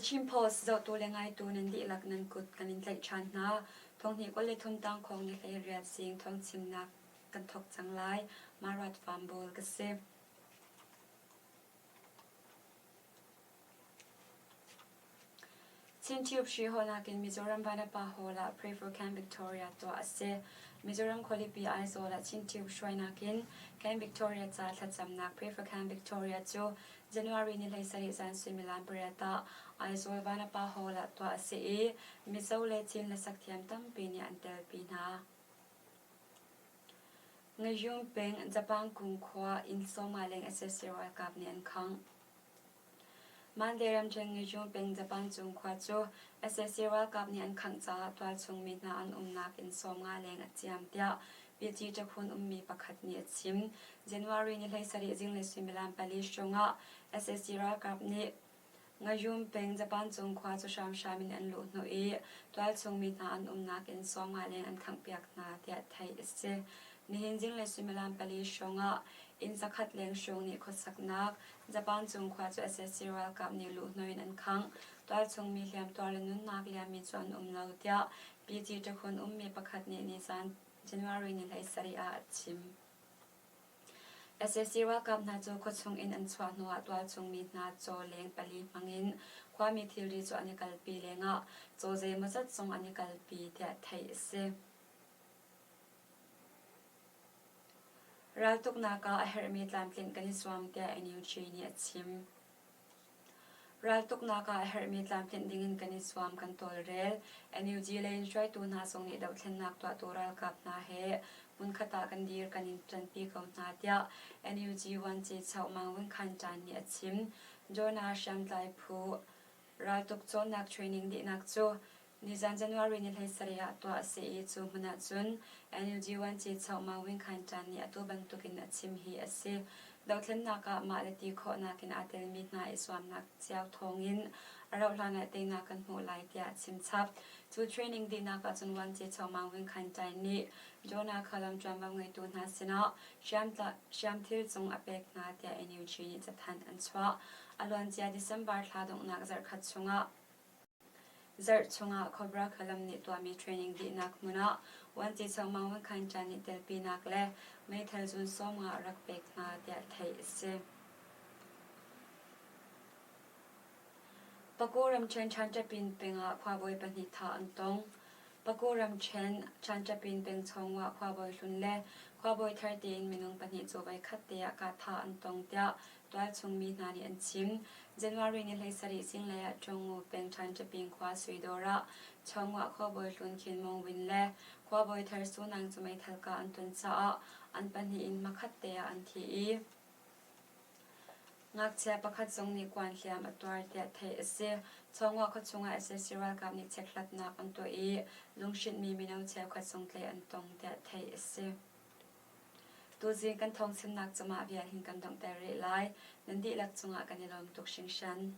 Chin Post zohtu le ngaitu nan dihlak nan kut kan in tlaih ṭhan hna. Thonghnih 23 tangkhawng ni 18 zing thawngchimnak kan thawk cang lai. Marat Farm Bawl ka si. Chin Tube hri hawlnak in Mizoram Vanapa Hall ah Pray for Camp Victoria tuah a si. Mizoram khualipi Aizawl ah Chin Tube hruainak in Camp Victoria ca thlacamnak Pray for Camp Victoria cu January ni 17 zan suimilam pariat ah Aizawl Vanapa Hall ah tuah a si i Mizo le Chin hlasak thiam tampi nih an telpi hna. Ngayung peng Japan kung khua inn sawma leng sac ralkap nih an khangh. Mandalay ramṭhen Ngayung peng Japan cung khua cu sac ralkap nih an khangh caah tualchung mi hna an umnak inn 50 leng a ciam tiah Pyi Takhun ummi pakhat nih a chim. January ni 17 zinglei suimilam pali hrawng ah sac ralkap nih Ngayum peng Japan cung khua cu hramhram in an luh hnawh i tualchung mi hna an umnak inn 50 leng an khanghpiak hna tiah theih a si. Nihin zinglei suimilam pali hrawng ah inn zakhat leng hrawng nih khuasaknak Japan cung khua cu sac ralkap nih luhhnawh in an khangh. Tualchung mi hliamtuar le nunnak liammi cu an um lo tiah PG Takhun ummi pakhat nih nizan January ni 17 ah a chim. Sac ralkap hna cu khuachung in an chuah hnuah tualchung mi hna caw leng pali hmangin khuami thilri cu an i kalpi lengah caw zeimawzat zong an i kalpi tiah theih a si. Raltuknak ah a herhmi tlamtlinh kan i zuam tiah NUG nih a chim. Raltuknak ah a herhmi tlamtlinh dingin kan i zuam kan tawlrel. NUG lei in hruaitu hna zong nih dohthlennak tuahtu ralkap hna he hmunkhat ah kan dir kan in ṭanpi ko hna tiah NUG Vuanci Choh Mang Win Khan Ṭan nih a chim. Jonah hriamtlai phu raltuk cawnnak training dihnak cu Nizan January ni 17 ah tuah a si i cu hmun ah cun NUG Vuanci Choh Mang Win Khan Ṭan nih atu bantukin a chim hi a si. Dohthlennak ah mah le ti khawhnak in aa telmi hna i zuamnak cio thawngin a rauhhlan ah teinak kan hmuh lai tiah a chim chap. Cu training dihnak ah cun Vuanci Choh Mang Win Khan Ṭan nih Jonah Khalam ṭuanvo ngeitu hna sinah hriamthil cung a pek hna tiah NUG nih cathanh an chuah. A luancia December thla donghnak zarhkhat chungah Zarh chungah Cobra Khalam nih tuahmi training dihnak hmun ah Vuanci Changmang Win Chan nih telpinak le meithal zun 50 a rak pek hna tiah theih a si. Paku ramṭhen Chanṭapin peng ah khuabawi pahnih thah an tong. Paku ramṭhen Chanṭapin peng chungah khuabawi hlun le khuabawi thar tiin minung pahnih cu voikhat te ah kahthah an tong tiah tualchung mi hna nih an chim. January ni 17 zinglei ah Ṭungngu peng Ṭhanṭaping khua Suidawr ah Chawngwah khuabawi hlun Khin Mong Win le khuabawi thar Su Nang cu meithal kah an ton caah an pahnih in hmakhat te ah an thi i ngakchia pakhat zong nih kuan hliam a tuar tiah theih a si. Chawngwah khuachung ah sac ralkap nih chekhlatnak an tuah i lunghrinhmi mino cheukhat zong tlaih an tong tiah theih a si. Tuzing kan thawngchimnak cu mah vial hin kan donghter rih lai. Nan dihlak cungah kan i lawm tuk hringhran.